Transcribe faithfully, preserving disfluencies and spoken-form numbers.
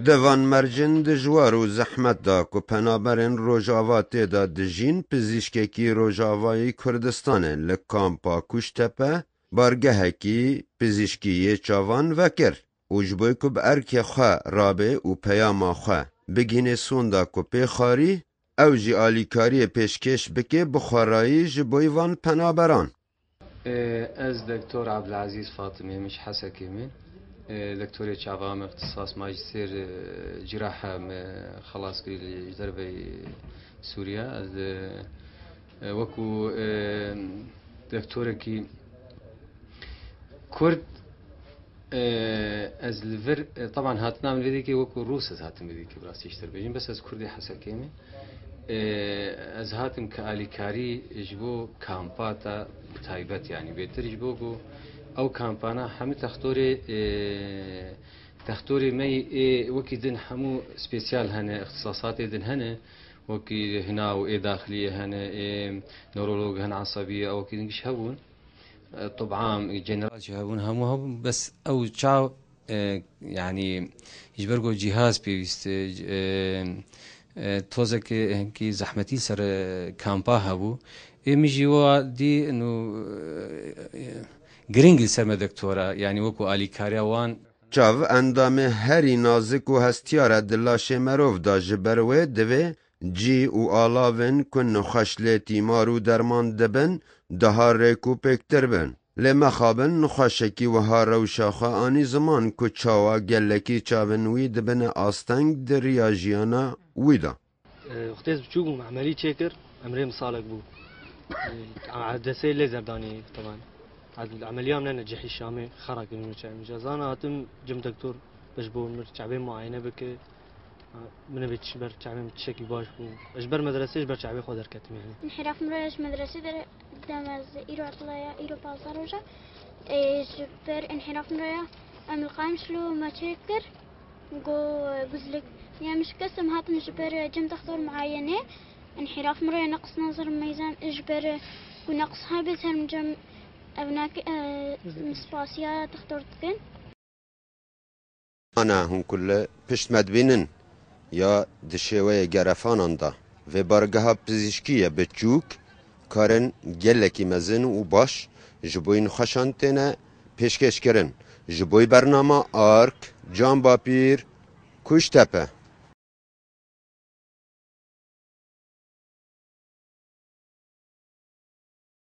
Di van mercên dijwar û zehmet de ku penaberên Rojava tê de dijîn, pizîşkekî Rojavayî Kurdistanê li kampa Kuştepe bargehekî pizîşkî yê çavan vekir û ji bo ku bi erkê xwe rabê û peyama xwe bigihînê sonda ku pê xwarî, ew jî alîkariyê pêşkêş bike bi xwerayî ji bo van penaberan. Ee, Ez Doktor Abdulaziz Fatimê, min ji Hesekê me. Ee, Doktorê çava me, ixtisas majîstêr, e, ciraha me xelas kirî li ji derveyî Sûriya. Ez, e, e, wekû, e, doktorekî Kurd, e, ez li vir, e, teban hatina min vê dîkê wekû Rûs ez hatim vê dîkê, bi rastî ji te bêjim, bes ez Kurdê Hesekê me. E, Ez hatim ki alîkarî ji bo kampata bi taybet, yanî bêtir ji bo ku ew kampana hemî textorê, e, textorê me yê ê wekî din hemû spesiyal hene, ixtisasatê din hene, wekî hina û ê daxiliyê hene, ê newrolog hene, esabiye, ew wekî din giş hebûn. E, tobam, general jî hebûn, hemû hebûn, bes ew çav, e, yanî ji ber ku cîhaz pêwîst e, e, e, tozeke hinkî zehmetî ser, e, kampa hebû. Ê min jî wa dî, nû, e, e, giring li ser me doktora, yanî wekû alîkariya wan. Çav endamê herî nazik û hestiyar e di laşê merov de, ji ber wê divê cî û alavên ku nexweş lê tîmar û derman dibin, daha rêk û pêktir bin. Lê mexabin nexweşekî wiha rewşa xwe anî ziman ku çawa gelekî çavên wî dibine asteng di riya jiyana wî de. Wextê ez biçûk bûm, emelî çêkir, emrê min salek bû. Desê lêzer danî, teban. Emeliya min ne cihî Şamê, xera kirin çavê min. Ez zana hatim cem doktor, ji bo min çavê muayene bike. Min vê ji ber çavê min tiştekî baş bû. Ez ji ber medresê, ji ber çavê xwe derketim yani. Înhîrafim raya ji medresê dere, dem ez îro hatila ya, îro pazdeh roja. Ê, ji ber înhîrafim raya em li Qamişlo me çêkir. Go, e, guzlik. Ya min şikestim hatim ji ber, e, cem textor muayene. Înhîrafim raya neqis nazir meyzan ji ber, e, ku neqis hebê ser min cem evnak, e, spasiya textor dikin. Ana hûn ku li pişt me dibînin ya di şêweyê gerefanan de, vê bargeha pizîşkî ye biçûk, karên gelekî mezin û baş ji bo nexweşan têne pêşkêşkirin. Ji bo bernama ARK, Can Bapîr, Kuştepe.